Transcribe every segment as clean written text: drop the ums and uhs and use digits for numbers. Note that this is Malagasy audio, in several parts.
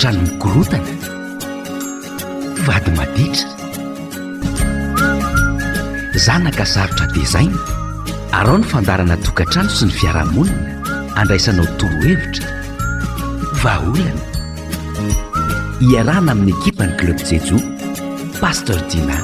Tokantrano mikorotana, vady maditra, zanaka sarotra tezaina, arao ny fandaharana tokantrano sy ny fiarahamonina andraisanao torohevitra, vahaolana. Iarahana amin'ny ekipan'ny Club Jejo, Pasteur Dina.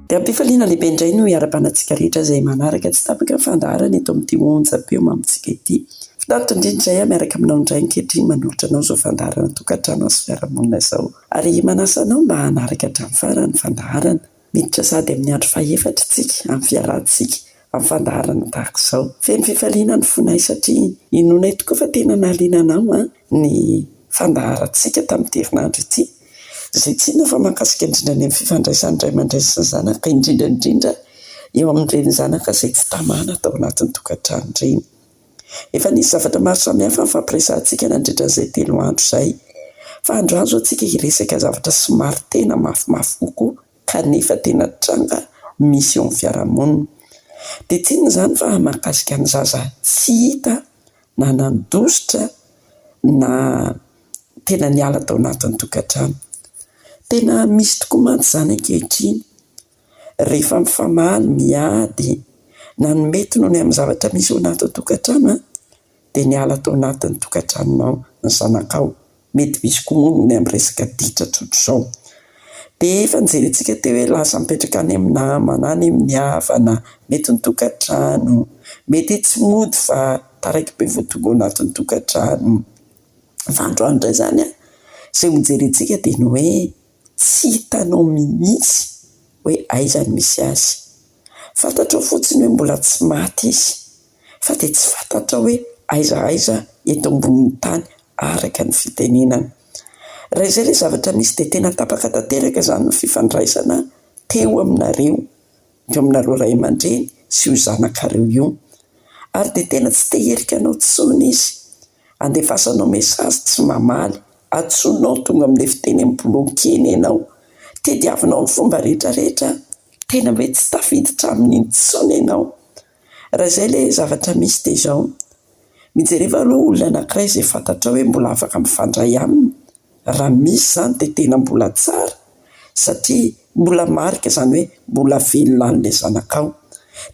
Dia am-pifaliana lehibe indray no iarahabana antsika rehetra izay manaraka tsy tapaka ny fandaharana eto amin'ity onjam-peo mamintsika ity. Finaritra indrindra izay aho miaraka aminao indray ankehitriny manolotra anao izao fandaharana tokantrano sy fiarahamonina izao. Ary manasa anao mba hanaraka hatramin'ny farany ny fandaharana. Miditra sahady amin'ny andro fahefatra isika amin'ny fiarahantsika amin'ny fandaharana tahaka izao. Feno fifaliana ny fonay satria inoanay tokoa fa tena nahaliana anao ny fandaharantsika tamin'ity herinandro ity. Izay tsy inona fa mahakasika indrindra ny amin'ny fifandraisan'ny ray aman-dreny sy ny zanaka, indrindra indrindra eo amin'ireny zanaka izay tsy tamana tao anatin'ny tokantrano ireny. Efa nisy zavatra maro samihafa nifampiresahantsika nandritra izay telo andro izay, fa androany izao tsika hiresaka zavatra somary tena mafimafy kokoa kanefa tena tranga misy eo amin'ny fiarahamonina. Dia tsy inona izany fa mahakasika ny zaza tsy hita na nandositra na tena niala tao anatin'ny tokantrano. Tena misy tokoa mantsy izany ankehitriny. Rehefa mifamaly, miady, na ny mety noho ny amin'ny zavatra misy ao anatin'ny tokantrano dia niala tao anatin'ny tokantranonao ny zanakao. Mety misy koa moa noho ny amin'ny resaka ditra tsotr'izao. Dia efa nojerentsika teo hoe lasa mipetraka any amin'ny namana, any amin'ny havana, mety ny tokantrano, mety tsy mody fa taraiky be vao tonga ao anatin'ny tokantrano. Fa androany indray izany an, izay hojerentsika dia ny hoe tsy hitanao mihitsy hoe aiza no misy azy. Fantatrao fotsiny hoe mbola tsy maty izy, fa dia tsy fantatrao hoe aiza aiza eto ambonin'ny tany araka ny fitenenana. Raha izay ilay zavatra misy dia tena tapaka tanteraka izany ny fifandraisana teo aminareo. teo aminareo ray aman-dreny sy io zanakareo io. Ary dia tena tsy te hirika anao intsony izy. Andefasanao message tsy mamaly, antsoinao tonga amin'ilay fiteny amin'ny bloquer-ny ianao. Tediavinao amin'ny fomba rehetra rehetra, tena hoe tsy tafiditra aminy intsony ianao. Raha izay ilay zavatra misy dia izao, mijereva aloha olona anankiray izay fantatrao hoe mbola afaka mifandray aminy, Raha misy izany dia tena mbola tsara satria mbola marika izany hoe mbola velona any ilay zanakao.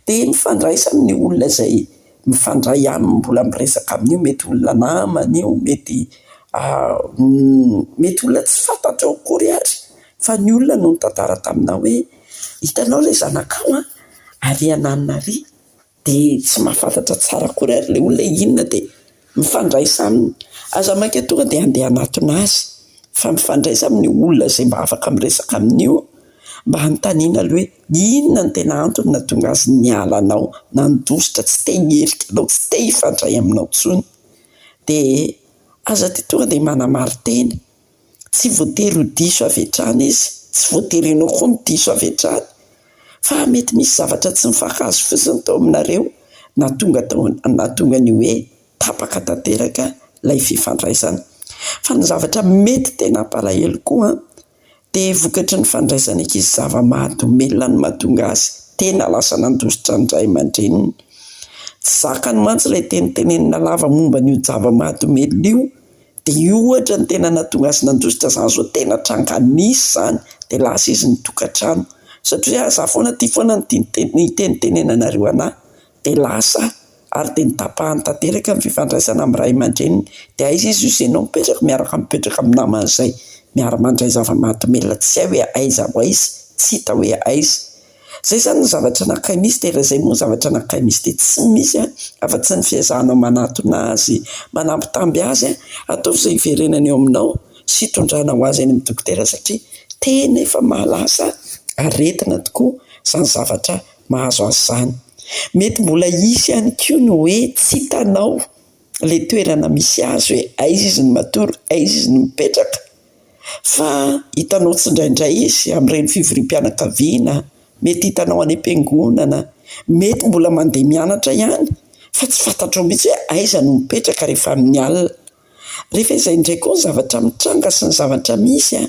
Dia mifandraisa amin'ny olona izay mifandray aminy mbola miresaka aminy io, mety olona namany io, mety mety olona tsy fantatrao akory ary fa ny olona no nitantara taminao hoe hitanao ilay zanakao an, ary ananona ary. Dia tsy mahafantatra tsara akory ary ilay olona hoe inona dia mifandraisa aminy. Aza mainka tonga dia handeha hanatona azy fa mifandraisa amin'ny olona izay mba afaka miresaka amin'io mba hanontaniana aloha hoe inona no tena antony nahatonga azy niala anao, nandositra, tsy te hiherika anao, tsy te hifandray aminao intsony. Dia aza dia tonga dia manamarin-tena. Tsy voatery ho diso avy hatrany izy, tsy voatery ianao koa no diso avy hatrany, fa mety misy zavatra tsy mifankahazo fotsiny tao aminareo nahatonga tao nahatonga ny hoe tapaka tanteraka ilay fifandraisana. Fa ny zavatra mety tena hampalahelo koa an, dia vokatry ny fandraisana ankizy zava-mahadomelina no mahatonga azy tena lasa nandositra ny ray aman-dreniny. Tsy zakany mantsy ilay teny tenenina lava momba an'io zava-mahadomelina io Dia io ohatra no tena nahatonga azy nandositra izany izao tena tranga nisy izany, dia lasa izy nitokantrano. Satria za foana ity foana no itenitenenanareo anah, dia lasa aho ary dia notapahany tanteraka ny fifandraisana amin'ny ray aman-dreniny. Dia aiza izy hozy ianao mipetraka? Miaraka mipetraka amin'ny namany izay miara-mandray zava-mahadomelina tsy hay hoe aiza ho aiza, tsy hita hoe aiza. Zay zany ny zavatra anankiray misy dia raha izay moa ny zavatra anankiray misy dia tsy misy afa-tsy ny fiezahanao manatona azy, manambitamby azy, ataovy izay hiverenany eo aminao sy hitondranao azy any amin'ny dokotera satria tena efa mahalasa aretina tokoa izany zavatra mahazo azy izany. Mety mbola hisy ihany koa ny hoe tsy hitanao ilay toerana misy azy hoe aiza izy no matory, aiza izy no mipetraka. Fa hitanao tsindraindray izy amin'ireny fivoriam-pianakaviana, mety hitanao any am-piangonana, mety mbola mandeha mianatra ihany fa tsy fantatrao mihitsy hoe aiza no mipetraka rehefa amin'ny alina. Rehefa izay indray koa ny zavatra mitranga sy ny zavatra misy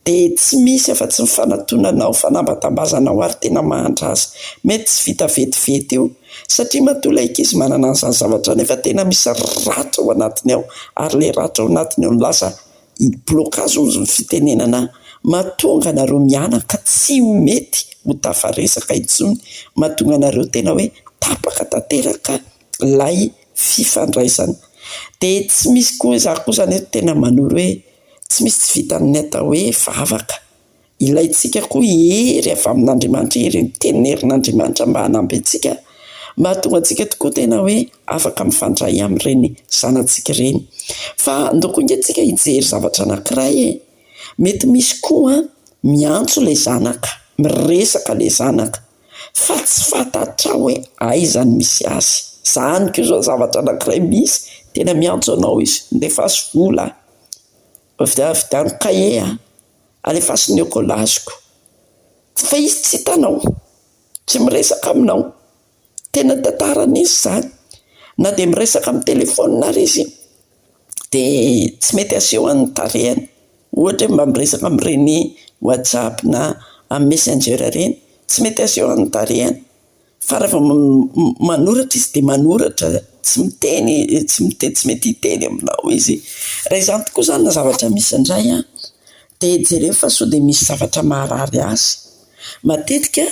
dia tsy misy afa-tsy ny fanatonanao, fanambatambazanao ary tena mahantra azy. Mety tsy vita vetivety io. Satria matoa ilay ankizy manana an'izany zavatra izany efa tena misy ratra ao anatiny ao, ary ilay ratra ao anatiny ao no lasa blocage hozy ny fitenenana mahatonga anareo mianaka tsy ho mety ho tafaresaka intsony, mahatonga anareo tena hoe tapaka tanteraka ilay fifandraisana. Dia tsy misy koa, izaho koa izany eto tena manoro hoe tsy misy tsy vitan'ny atao hoe vavaka. Ilaintsika koa hery avy amin'Andriamanitra, hery ny tenin'ny herin'Andriamanitra mba hanampy antsika, mba hahatonga antsika tokoa tena hoe afaka mifandray amin'ireny zanatsika ireny. Fa andao koa ange tsika hijery zavatra anankiray e. Mety misy koa miantso ilay zanaka, miresaka ilay zanaka, fa tsy fantatrao hoe aiza no misy azy. Izany koa izao zavatra anankiray misy, tena miantso anao izy, ndefaso vola, vidiano kahie aho. Alefaso ny écolage-ko. Fa izy tsy hitanao, tsy miresaka aminao. Tena tantarany izy izany. Na dia miresaka amin'ny téléphone ary izy dia tsy mety asehony ny tarehiny. Ohatra hoe mba miresaka amin'ireny WhatsApp na amin'ny Messenger ireny, tsy mety asehony ny tarehiny. Fa raha vao manoratra izy dia manoratra, tsy miteny, tsy miteny, tsy mety hiteny aminao izy. Raha izany tokoa izany ny zavatra misy indray an, dia jereo fa sao dia misy zavatra maharary azy. Matetika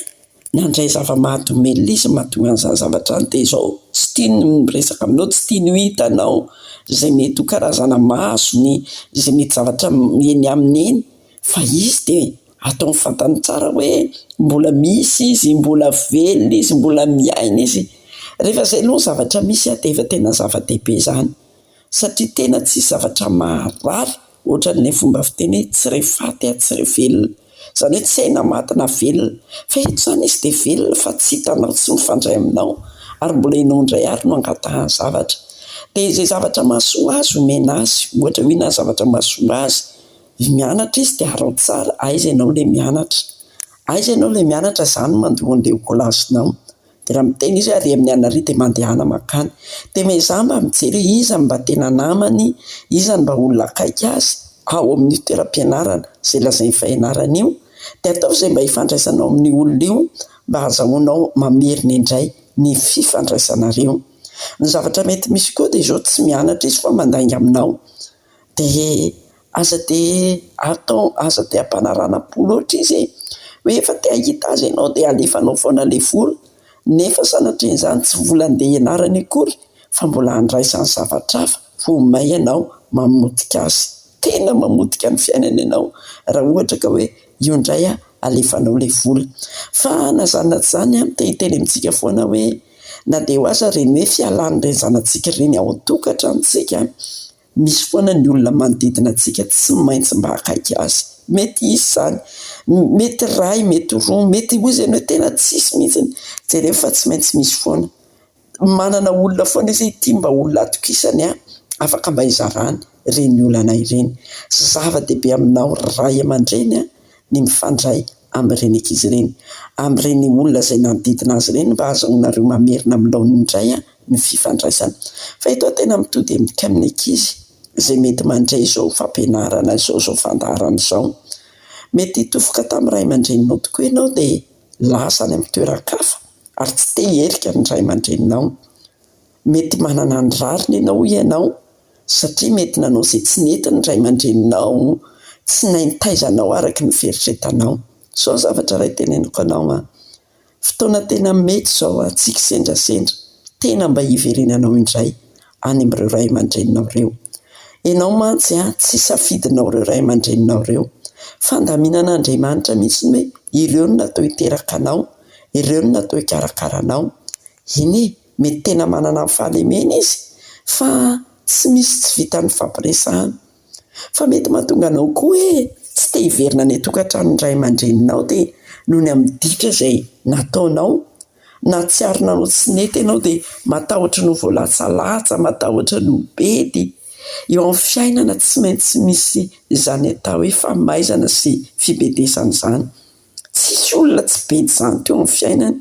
nandray zava-mahadomelina izy mahatonga an'izany zavatra izany dia izao tsy tiany ny miresaka aminao, tsy tiany ho hitanao izay mety ho karazana masony, izay mety zavatra eny aminy eny fa izy dia Ataony fantany tsara hoe mbola misy izy, mbola velona izy, mbola miaina izy. Rehefa izay aloha ny zavatra misy dia efa tena zava-dehibe izany. Satria tena tsisy zavatra maharary ohatran'ilay fomba fiteny hoe tsy re faty aho tsy re velona. Izany hoe tsy hay na maty na velona. Fa eto izany izy dia velona fa tsy hitanao, tsy mifandray aminao ary mbola ianao indray ary no angatahany zavatra. Dia izay zavatra mahasoa azy omena azy. Ohatra hoe inona ny zavatra mahasoa azy? Mianatra izy dia araho tsara, aiza ianao ilay mianatra? Aiza ianao ilay mianatra? Izaho no mandoa an'ilay écolage-nao. Dia raha miteny izy hoe ary amin'ny anona ary dia mandehana mankany. Dia miezaha mba mijery hoe iza no mba tena namany, iza no mba olona akaiky azy ao amin'io toeram-pianarana izay lazainy fa ianarany io. Dia ataovy izay mba hifandraisanao amin'io olona io mba hahazahoanao mamerina indray ny fifandraisanareo. Ny zavatra mety misy koa dia izao, tsy mianatra izy fa mandainga aminao. Dia aza dia atao, aza dia ampanarahana-po loatra izy e! Hoe efa te hahita azy ianao dia alefanao foana ilay vola, nefa sanatrian'izany tsy vola andeha hianarany akory fa mbola handraisany zavatra hafa, vao may ianao mamotika azy. Tena mamotika ny fiainany ianao raha ohatra ka hoe io indray alefanao ilay vola. Fa na izany na tsy izany an, te hiteny amintsika foana hoe na dia eo aza ireny hoe fialan'ireny zanatsika ireny ao an-tokantranontsika, Misy foana ny olona manodidina antsika tsy maintsy mba akaiky azy. Mety hisy izany. Mety iray, mety roa, mety hoy izy hoe tena tsisy mihitsy. Jereo fa tsy maintsy misy foana. Manana olona foana izy hoe ity mba olona atokisany aho, afaka mba hizarany ireny olana ireny. Zava-dehibe aminao ray aman-dreny ny mifandray amin'ireny ankizy ireny, amin'ireny olona izay nanodidina azy ireny mba hahazoanareo mamerina amin'ny laoniny indray ny fifandraisana. Fa eto aho tena mitodimdika amin'ny ankizy izay mety mandre izao fampianarana izao, izao fandaharana izao. Mety hitofoka tamin'ny ray aman-dreninao tokoa ianao dia lasa any amin'ny toeran-kafa ary tsy te hiherika ny ray aman-dreninao. Mety manana ny rariny ianao hoy ianao satria mety nanao izay tsy nety ny ray aman-dreninao, tsy nahay nitaiza anao araka ny fieritreretanao. Izao ny zavatra iray teneniko anao an, fotoana tena mety izao an, tsy kisendrasendra, tena mba hiverenanao indray any amin'ireo ray aman-dreninao ireo. Ianao mantsy an, tsy safidinao ireo ray aman-dreninao ireo. Fandaminan'Andriamanitra mihitsy ny hoe ireo no natao hiteraka anao, ireo no natao hikarakara anao. Eny e, mety tena manana ny fahalemeny izy fa tsy misy tsy vitan'ny fampiresahana. Fa mety mahatonga anao koa hoe tsy te hiverina any an-tokantranon'ny ray aman-dreninao dia noho ny amin'ny ditra izay nataonao, nahatsiaro nanao tsy nety ianao dia matahotra ny ho voalatsalatsa, matahotra ny ho bedy. Eo amin'ny fiainana tsy maintsy misy izany atao hoe famaizana sy fibedesana izany. Tsisy olona tsy bedy izany teo amin'ny fiainany.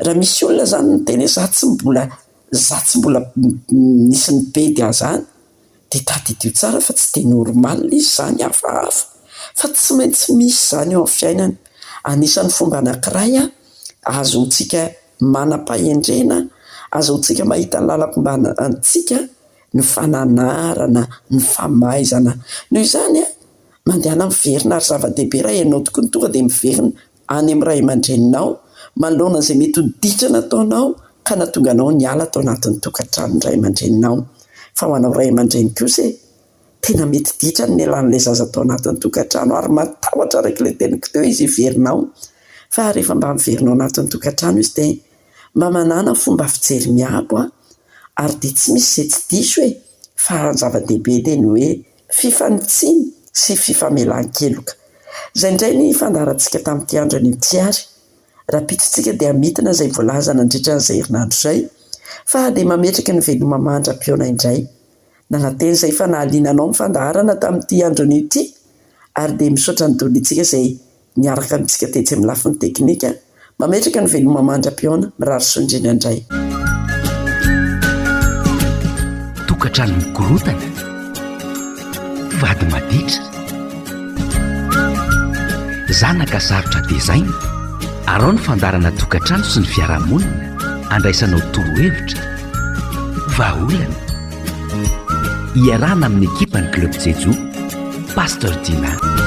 Raha misy olona izany miteny hoe za tsy mbola za tsy mbola nisy nibedy ahy izany dia tadidio tsara fa tsy dia normal izy izany, hafahafa fa tsy maintsy misy izany eo amin'ny fiainana. Anisan'ny fomba anankiray ahazoantsika manam-pahendrena. Azahoantsika mahita ny lalam-pombana antsika ny fananarana, ny famaizana. Noho izany, mandehana miverina ary zava-dehibe raha ianao tokoa no tonga dia miverina any amin'ny ray aman-dreninao manoloana izay mety ho ditra nataonao ka nahatonga anao niala tao anatin'ny tokantranon'ny ray aman-dreninao. Fa ho anao ray aman-dreny kosa e, tena mety ditra ny nialan'ilay zaza tao anatin'ny tokantrano ary matahotra araka ilay teniko teo izy hiverina ao. Fa rehefa mba miverina ao anatin'ny tokantrano izy dia mba manàna fomba fijery miabo ary dia tsy misy izay tsy diso e! Fa ny zava-dehibe dia ny hoe fifanitsiana sy fifamelan-keloka. Izay indray ny fandaharantsika tamin'ity andro anio ity ary. Rahampitso-tsika dia hamintina izay voalaza nandritra an'izay herinandro izay fa dia mametraka ny veloma mandra-pihaona indray. Nanantena izay fa nahaliana anao ny fandaharana tamin'ity andro anio ity ary dia misaotra an'i Dolly-ntsika izay niaraka amintsika tetsy amin'ny lafiny teknika. Mametraka ny veloma mandra-pihaona, mirary soa indrindra indray. Tokantrano mikorotana, vady maditra, zanaka sarotra tezaina, arao ny fandaharana tokantrano sy ny fiarahamonina, andraisanao torohevitra, vahaolana. Iarahana amin'ny ekipan'ny Club Jejo, Pasteur Dina.